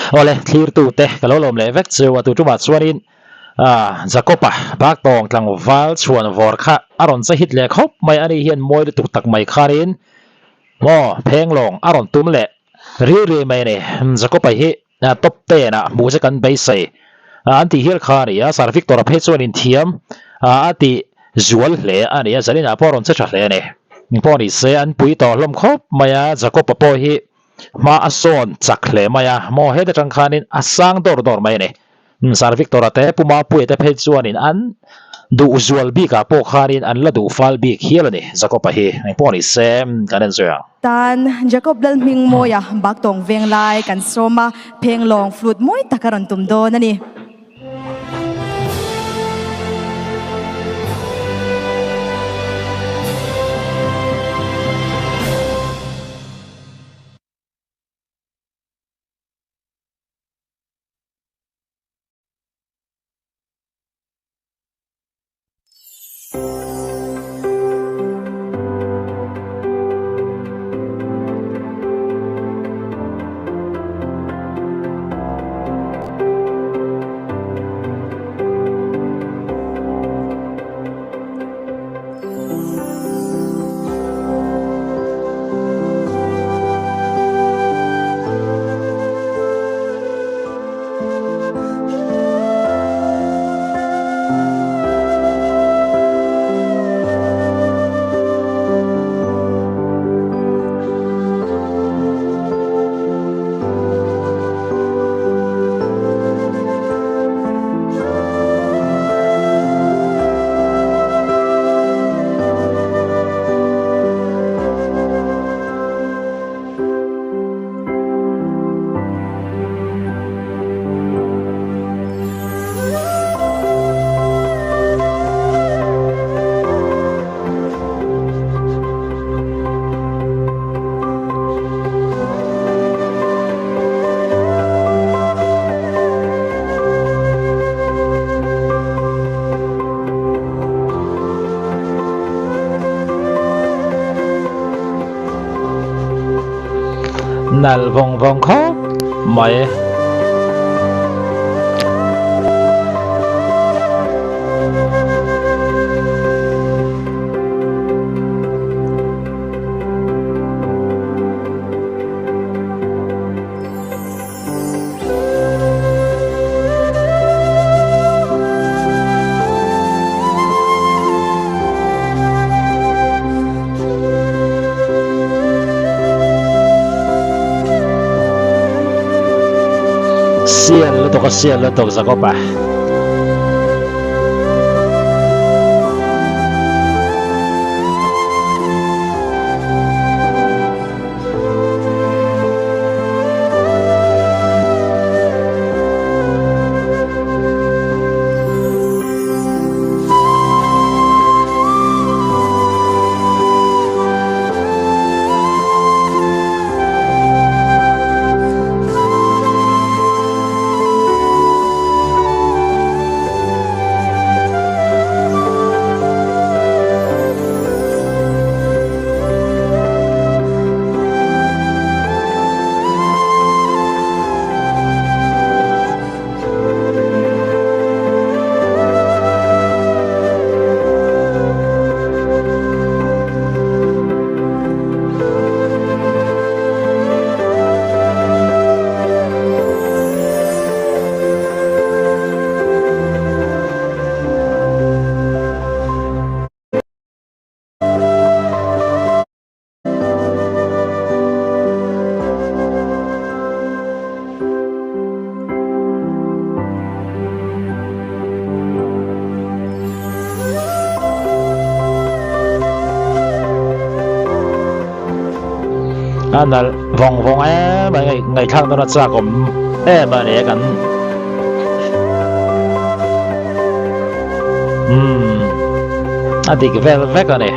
Awle thlirtute ka lo lawm leh vek chu a tu tumah chuanin ah Jacob-a Baktawng tlangval chhuan vawr kha a rawn che hit leh khawp mai a ni hian mawi lutuk tak mai khanin maw phenglawng a rawn tum leh riu riai mai a ni. Jacob-a hi top ten ah hmuh che kan beisei an tih hial kha a ni a, Sir Victor-a phei chuan inthiam a ti zual hle a ni a, Zaninah pawh a rawn che tha hle a ni. Engpawh ni se an pui tawh hlawm khawp mai a, Jacob-a pawh hi Hma a sawn chak hle mai a, maw heta tang khanin a sang dawr dawr mai a ni. Sir Victor-a te, Pu Mapuia te phei chuanin an duh zual bikah pawh khanin an la duh fal bik hial a ni. Jacob-a hi engpawh ni se kan en zui ang. Tan Jacob Lalhmingmawia Baktawng Venglai kan sawm a, phenglawng flute mawi tak a rawn tum dawn a ni. Nal vawng vawng khawp mai. Sial lutuk a sial lutuk Jacob-a. A nalh vawng vawng em a ngaihthlak dawn a chak awm em a ni a kan umm a dik vel vek a ni.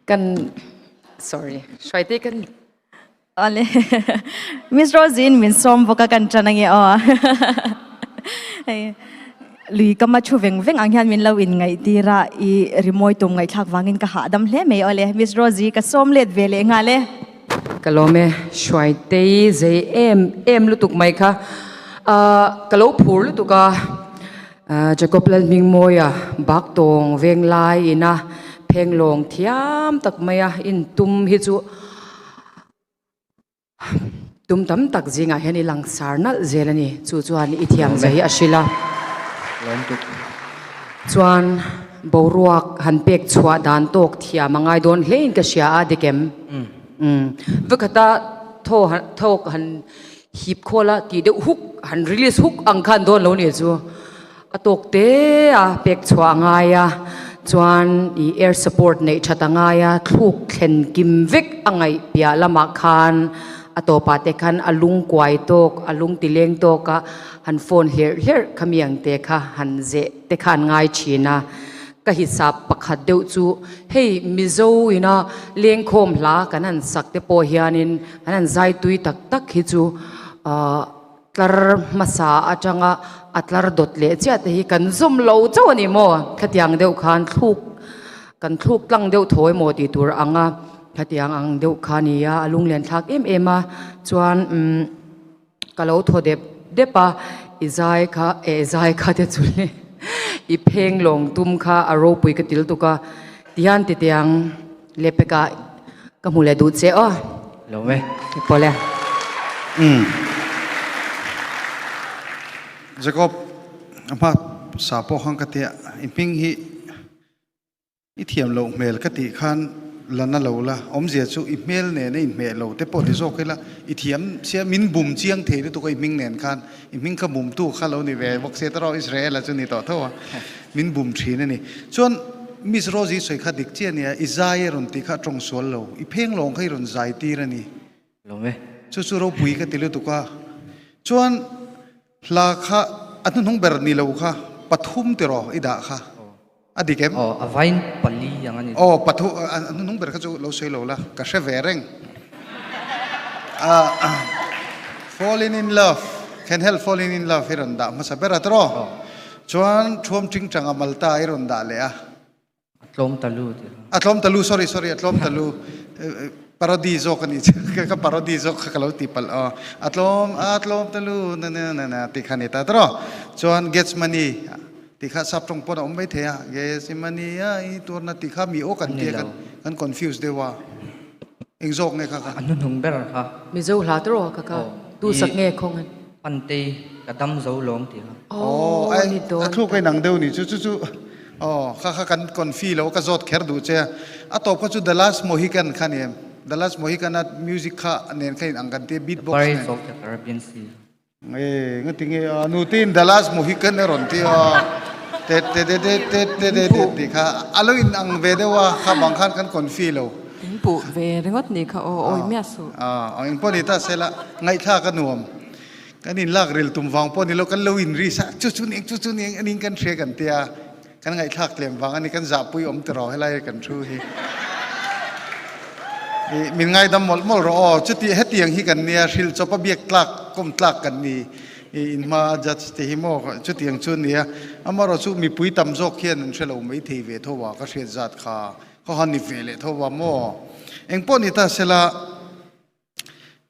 Kan sorry hruaite kan Awle Miss Rosie in min sawm bawk a kan tan ange aw. Hei lui kama thu veng veng ang hian min lo in ngaih tir a i rimawi tum ngaihthlak vangin ka hahdam hle mai awle Miss Rosie ka sawm let ve leh nghal e. Ka lawm e Hruaitei zei em em lutuk mai kha ah ka lo phur lutuk a. Jacob Lalhmingmawia bak tawng veng lai ina phenglawng thiam tak maia intum hi chu tum tam tak zingah hian i langsar nalh zel a ni. Chu chuan i thiam zia hi a hrilh a. Chuan boruak han pek chhuah dan tawk thiam a ngai dawn hlein ka hria a dikem. Vakhata thawk han Hip khawl a tih deuh huk, han release huk ang khan dawn lo nih chu. A tawk te a pek chhuah a ngai a, chuan ih air support neih that a ngai a, thluk thlen kim vek a ngaih piah lamah khan a tawpah te khan a lung kuai tawk, a lung ti leng tawk a, han phone hlerh hlerh kha mi ang te kha han zeh te kha an ngai thin a. Ka hisap pakhat deuh chu hei Mizo ina lengkhawm hla kan han sak te pawh hianin An han zai tui tak tak hi chu ahh tlar hmasa atanga a tlar dawt leh chiah te hi kan zawm lo chauh a ni maw? Khatiang deuh khan thluk kan thluk tlang deuh thaw emaw tih tur ang a, khatiang ang deuh kha a ni a, a lunglen thlak em em a, chuan umm ka lo thaw dep dep a, i zai kha eh zai kha te chu le i pheng lawng tum kha a ropui ka til tuk a, tihian titiang. Lehpek ah ka hmu leh duh che aw. Lo e. Pawl e. Umm. Jacob, a hma sa pawh khan ka tia, i hming hi i thiam loh hmel ka tih khan la na lo la, awmzia chu i hmel nen a inhmeh lo te pawh ti zawk ila, i thiam sia min bum chiang thei lutuk a i hming nen khan, i hming kha bumtu kha lo ni ve bawk sia tawrh Israel-a chu ni tawh tho a. Min bum thin a ni. Chuan Miss Rosie sawi kha dik chiah a nia, i zai a rawn tih kha a tawng sual lo. I pheng lawng kha i rawn zai tir a ni. Lo e. Chu chu ropui ka ti lutuk a. Chuan hla kha a hnuhnung ber ni lo kha pathum tiraw i dah kha a dik em? Aw, a vain pali ang a ni. Aw, pathu a hnuhnung ber kha chu lo sawi lo la, ka hre ve reng. Falling in love, can help falling in love hi rawn dah hmasa ber a tiraw? Chuan thuam tingtang a Malta i rawn dah leh a. A tlawm ta lu tih kha. A tlawm ta lu, sorry sorry, a tlawm ta lu. Parody zawk a nih chu, ka parody zawk kha ka lo ti palh aw. A tlawm, a tlawm ta lu na na na na tih kha a ni ta tawh. Chuan Gethsemane tih kha sap tawng pawn a awm maithei a, Gethsemane a i tuarna tih kha mi aw kan tia kan kan confuse deuh a. Eng zawk nge kha kha? A hnuhnung ber kha. Mizo hla tawh kha kha. Tu sak nge khawng an? Pantei ka dam zo lawm tih kha. Aw, ni dawn a thluk a inang deuh ni chu chu chu aw kha kha kan confi lo ka zawt kher duh che a. A tawp kha chu The Last Mohican kha ni em? The Last Mohican a music kha nen kha inang kan tia beat The box nen. Pirates of the Caribbean Sea. Nge ngati nge a nu tin The Last Mohican a rawn ti a tet te te te te te te te tih kha a lo inang ve deuh a kha vang khan kan confi lo. In puh ve ringawt ni kha aw awi miah suh. Aw engpawh ni ta sela ngaihthlak a nuam. Kan inlak ril tum vang pawh ni lo kan lo inri sa chu chu ning chu chu ning aning kan hria kan tia kan ngaihthlak tlem vang ani kan zahpui awm tiraw helai kan thu hi. I min ngaidam mawlh mawlh rawh aw chuti hetiang hi kan nia hrilh chawp a biak tlak kawm tlak kan ni i inhma judge te hi maw chutiang chu ania amaherawhchu mipui tam zawk hian an hrelo maithei ve tho a ka hriat zat kha. Khaw han ni ve leh tho va maw? Engpawh ni ta sela,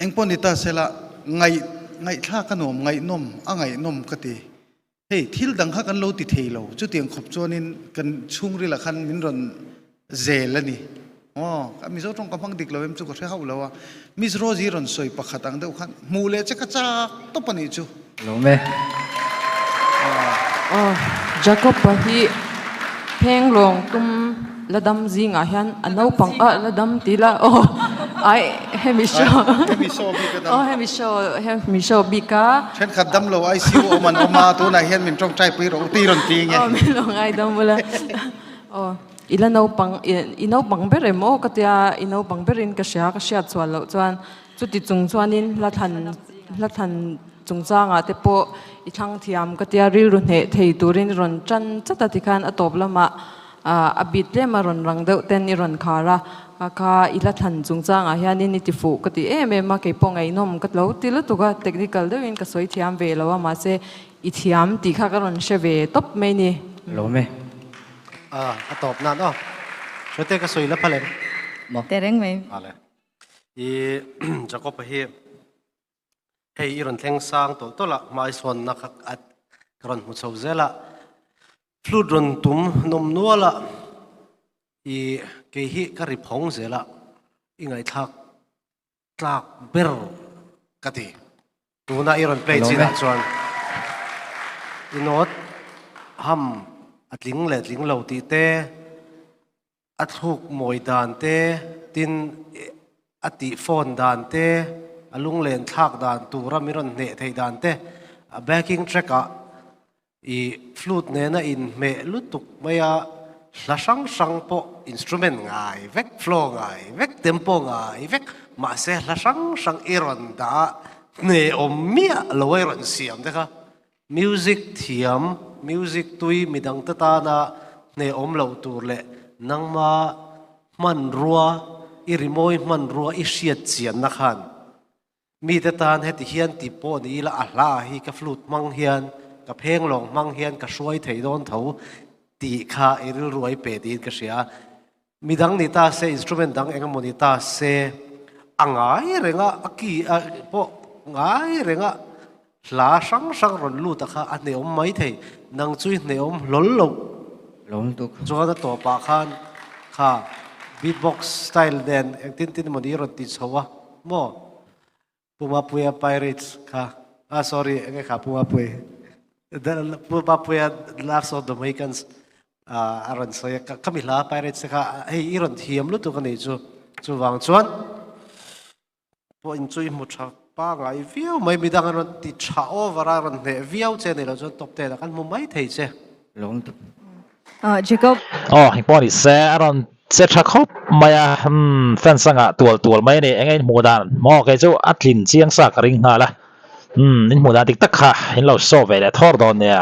engpawh ni ta sela, ngaih, ngaihthlak a nuam, ngaihnawm, a ngaihnawm ka ti. Hei, thil dang kha kan lo ti thei lo, chutiang khawp chuanin kan chhungrilah khan min rawn zel a ni. Aw, Mizo tawng ka hmang dik lo em chu ka hre hauh lo a. Miss Rosie rawn sawi pakhat ang deuh khan hmuh leh che ka chak tawp a nih chu. Lawm e. Aw, Jacob-a hi phenglawng tum la dam zingah hian a naupang ah la dam ti la aw ai hemi show Hemi show bik a dam. Aw hemi show hemi show bik a. Thenkhat dam lo ICU awm an awm a tunah hian min tawngtai pui rawh u ti rawn ti nge. Aw min lo ngaidam bula aw. I la naupang, i naupang ber em aw ka tia, i naupang berin ka hria, ka hriat chhuah loh chuan chuti chung chuanin hla thlan, hla thlan chungchangah te pawh i thlang thiam ka tia, rilru hneh thei turin rawn tan chat a tikhan a tawp lamah A beat tlem a rawn rang deuh ten i rawn khar a, a kha i hla thlan chungchangah hianin i ti fuh ka ti em em a, keipawh ngaihnawm ka lo ti lutuk a, technical deuhin ka sawi thiam ve lo a, mahse i thiam tih kha ka rawn hre ve tawp mai ni. Lawm e. A, a tawp nan aw. Hruaite ka sawi la phal em? Maw. Tehreng mai. Vale. I Jacob-a hi hei i rawn thleng sang tawlh tawlh a, hmaisawnna kha a ka rawn hmu chho zel a, flute rawn tum nawm nual a, i kei hi ka ri phawng zel a, i ngaihthlak tlak ber ka ti. Tuna i rawn play chinah chuan i note ham a tling leh tling lo tih te, A thluk mawi dan te, tin a tih phone dan te, a lunglen thlak dan tura min rawn hneh theih dan te, a backing track ah i flute nena inhmeh lutuk mai a, hla hrang hrang pawh instrument ngai vek, flow ngai vek, tempo ngai vek, mahse hla hrang hrang i rawn dah a, hnehawm miah lo a i rawn siam te kha. Music thiam, music tui midangte tana hnehawm loh tur leh nangma hmanrua, i rimawi hmanrua i hriat chianna khan mite tan heti hian ti pawh ni ila a hla hi ka flute hmang hian, ka phenglawng hmang hian ka hruai thei dawn tho tih kha i rilru a i pe tiin ka hria. Midang ni ta se, instrument dang eng emaw ni ta se, a ngai reng a, a key a pawh ngai reng a, hla hrang hrang rawn lut a kha a hnehawm mai thei, nang chu i hnehawm hlawl loh. Lawm tuk. Chuan a tawpah khan kha beatbox style nen engtin tin emaw ni rawn ti chho a maw? Pumapuia Pirates kha ah sorry enge kha Pumapui Pumapuia Last of the Mohicans a rawn sawi a ka mi hla Pirates te kha hei i rawn thiam lutuk a nih chu chuvang chuan pawh in chu i hmu tha pangai viau mai midang an rawn ti tha over a rawn hneh viau che a nih loh chuan top ten ah kan hmu mai thei che. Lawm tuk. Jacob. Aw engpawh ni se a rawn che tha khawp mai a, umm fans anga tual tual mai a ni, eng nge in hmuh dan maw kei chu a tlin chiang sa ka ring nghal a, umm in hmuh dan dik tak kha in lo show ve leh thawr dawn nia.